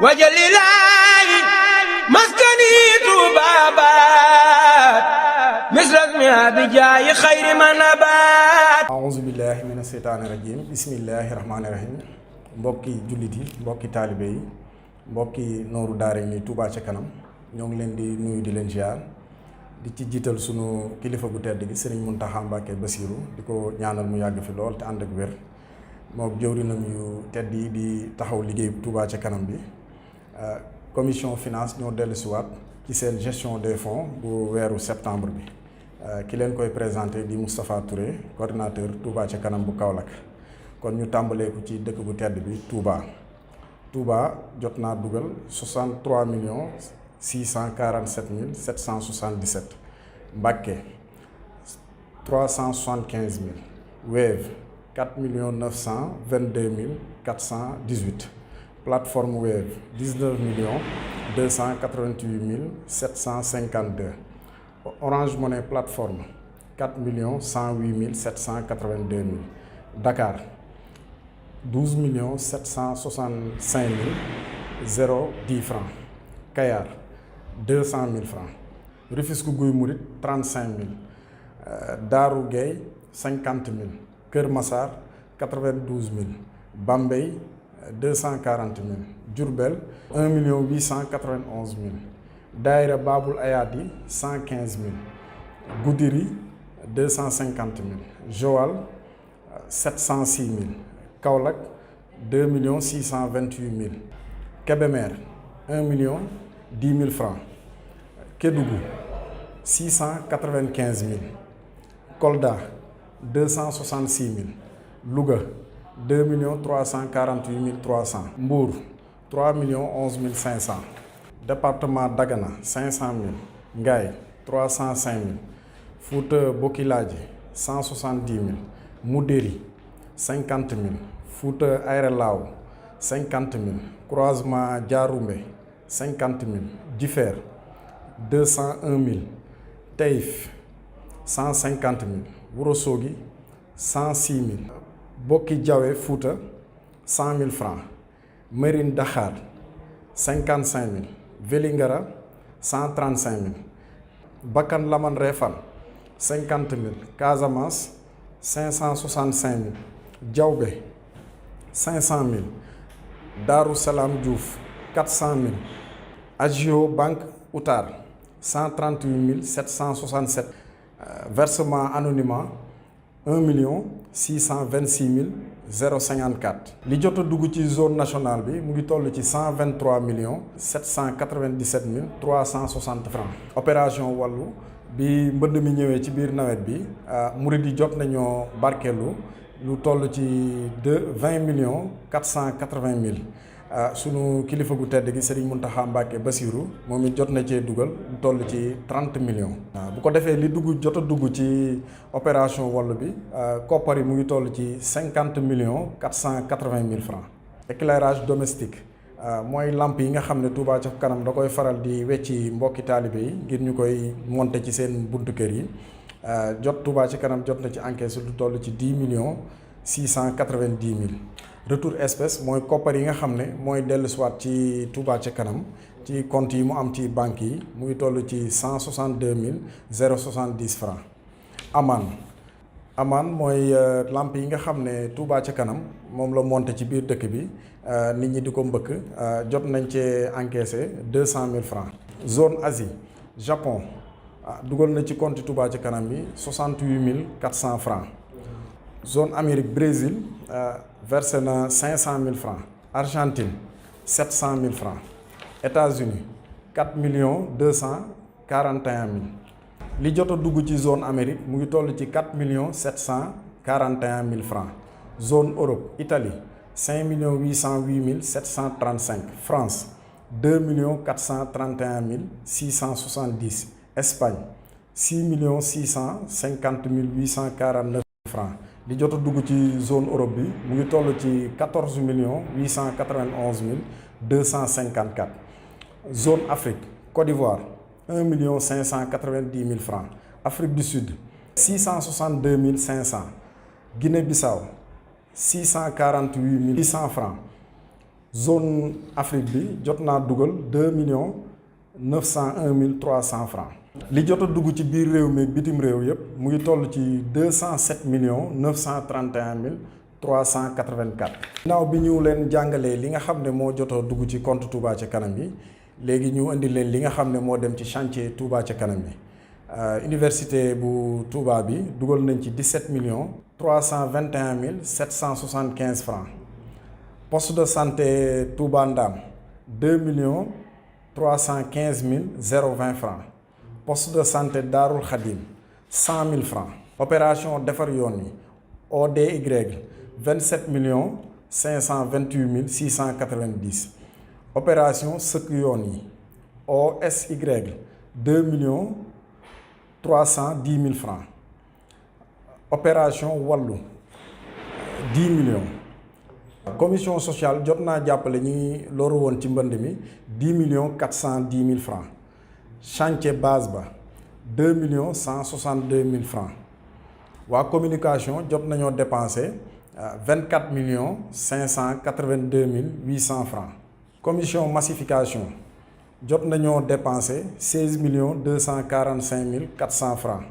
wajalilaahi maskani tuubaabaat misrasmi abijaayi xayri manabaat. auzu billaahi mina seytaani rajiim bismillaahi rahmaani rahiim. mbokki jullit yi mbokki taalibe yi mbokki nooru daara ni Touba ca kanam ñoo ngi leen di nuyu di leen ziar di ci jiital sunu kilifa gu tedd gi Serigne Mountakha Mbacké Bassirou di ko ñaanal mu yàgg fi lool te ànd ak wér moom jëwrinam yu tedd yi di taxaw liggéey Touba ca kanam bi. commission finance ñoo dellusiwaat ci seen gestion des fonds bu weeru septembre bi ki leen koy présenté di Moustapha Touré coordinateur Touba ca kanam bu Kaolack. kon ñu tàmbalee ko ci dëkk bu tedd bi Touba jot naa dugal 63 millions 647 mille 777 Mbacké 375 mille Wave 4 millions 922 mille 418 plateforme Wave 19 millions 288 mille 752 Orange Money plateforme 4 millions 108 mille 782 mille Dakar 12 millions 765 mille 010 francs Kayar 200 mille francs Rufisque Guy Mouride 35 mille Darou Gueye 50 mille Kër Massar 92 mille Bambey 240 mille Diourbel 1 million 891 mille Daïra Babul Ayadi 115 mille Goudiri 250 mille Joal 706 mille Kaolack 2 millions 628 mille Kébémer 1 million 10 mille francs Kédougou 695 mille Kolda 266 mille Louga 2 millions 348 mille 300 Mbour 3 millions 11 mille 500 département Dagana 500 mille Ngaye 305 mille Fouta Bokiladji 170 mille Moudéri 50 mille Fouta Aéré Lao 50 mille croisement Diaroumé 50 mille Djifer 201 mille Taïf 150 mille Ourossogui 106 mille Bokki Diawé Fouta 100 000 francs Mérina Dakhar 55 000 Vélingara 135 000 Bakan Laman Réfane 50 000 Casamance 565 000 Diaobé 500 000 Darou Salam Diouf 400 000 Agio Banque Outar 138 767 versement anonymat 1 million 626 054 li jot a dugg ci zone nationale bi mu ngi toll ci 123 millions 797 360 francs opération wàllu bi mbënd mi ñëwee ci biir nawet bi murid yi jot nañoo barkeelu lu toll ci 20 millions 480 mille sunu kilifa gu tedd gi Serigne Mountakha Mbacké Bassirou moom it jot na cee dugal lu toll ci 30 millions. bu ko defee li jot a dugg ci opération wàllu bi koppar yi mu ngi toll ci 50 millions 480 mille francs. éclairage domestique mooy lamp yi nga xam ne Touba ca kanam da koy faral di wecci mbokki taalibe yi ngir ñu koy monter ci seen buntu kër yi jot Touba ca kanam jot na ci encaisse lu toll ci 10 millions 690 mille. retour espèce mooy koppar yi nga xam ne mooy dellusiwaat ci Touba ca kanam ci compte yi mu am ci banque yi mu ngi toll ci 162 mille 070 francs. amaan mooy lamp yi nga xam ne Touba ca kanam moom la monté ci biir dëkk bi nit ñi di ko mbëkk jot nañ cee encaissé 200 000 francs. zone Asie Japon dugal na ci compte Touba ca kanam bi 68 400 francs. zone Amérique Brésil versé na 500 000 francs. Argentine 700 000 francs. États-Unis 4 millions 241 mille. li jot a dugg ci zone Amérique mu ngi toll ci 4 millions 741 mille francs. zone Europe Italie 5 millions 808 mille 735. France 2 millions 431 mille 670. Espagne 6 millions 650 mille 849 francs. li jot a dugg ci zone Europe bi mu ngi toll ci 14 millions 891 mille 254. zone Afrique Côte d'Ivoire 1 million 590 mille francs. Afrique du Sud 662 500. Guinée-Bissau 648 800 francs. zone Afrique bi jot naa dugal 2 901 300 francs. li jot a dugg ci biir réew mi bitim réew yëpp mu ngi toll ci 207 931 384. ginnaaw bi ñu leen jàngalee li nga xam ne moo jot a dugg ci compte Touba ca kanam bi léegi ñu indi leen li nga xam ne moo dem ci chantier Touba ca kanam bi. Université bu Touba bi dugal nañ ci 17 321 775 francs. Poste de santé Touba Ndam 2 315 020 francs. Poste de santé Darul Khadim 100 000 francs. Opération defar yoon yi ODY 27 528 690. Opération sëkk yoon yi OSY 2 310 000 francs. Opération Wallu 10 millions. Commission sociale jot naa jàppale ñi loru woon ci mbënd mi 10 410 000 francs. Chantier base ba 2 162 000 francs. waa communication jot nañoo dépensé 24 582 800 francs. Commission massification jot nañoo dépensé 16 245 400 francs.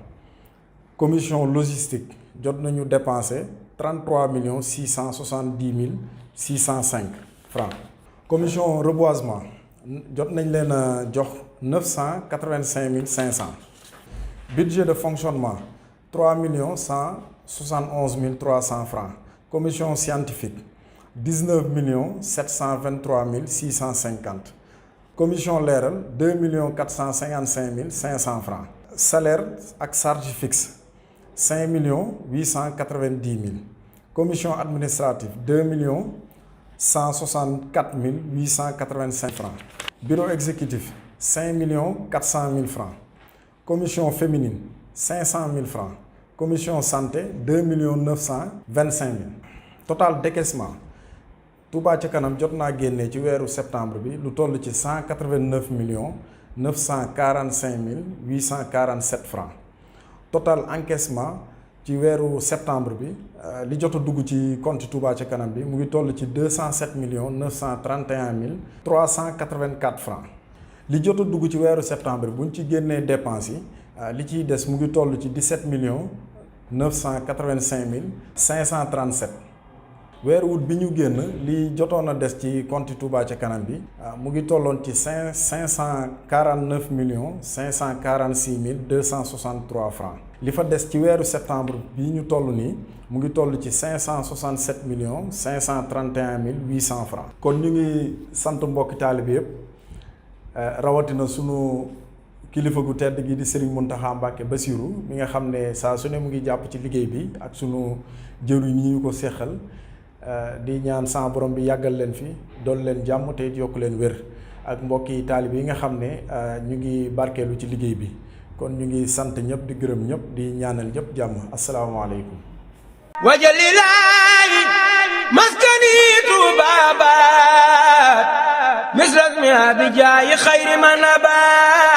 Commission logistique jot nañu dépensé 33 670 605 francs. Commission reboisement jot nañ leen a jox 985 500. Budget de fonctionnement 3 171 300 francs. Commission scientifique 19 723 650. Commission leeral 2 455 500 francs. Salaire ak charge fixe 5 890 000. Commission administrative 2 164 885 francs. Bureau exécutif 5 400 000 francs. Commission féminine 500 000 francs. Commission santé 2 925 000. Total décaissement Touba ca kanam jot naa génne ci weeru septembre bi lu toll ci 189 945 847 francs. Total encaissement ci weeru septembre bi li jot a dugg ci compte Touba ca kanam bi mu ngi toll ci 207 931 384 francs. li jot a dugg ci weeru septembre bu ñu ci génnee dépenses yi li ciy des mu ngi toll ci 17 985 537. weeru wut bi ñu génn li jotoon a des ci compte Touba ca kanam bi mu ngi tolloon ci 549 546 263 francs. li fa des ci weeru septembre bi ñu toll nii mu ngi toll ci 567 531 800 francs. kon ñu ngi sant mbokki taalibe yëpp rawatina sunu kilifa gu tedd gi di Serigne Mountakha Mbacké Bassirou mi nga xam ne saa su ne mu ngi jàpp ci liggéey bi ak sunu jëwriñ ñi ñu ko seqal. di ñaan sa borom bi yàggal leen fi doon leen jàmm te yokk leen wér ak mbokki taalib yi nga xam ne ñu ngi barkeelu ci liggéey bi kon ñu ngi sant ñëpp di gërëm ñëpp di ñaanal ñëpp jàmm asalaamaaleykum. wajalilaayi maskani tuubaabaat misras mi abijaayi xayri man abaat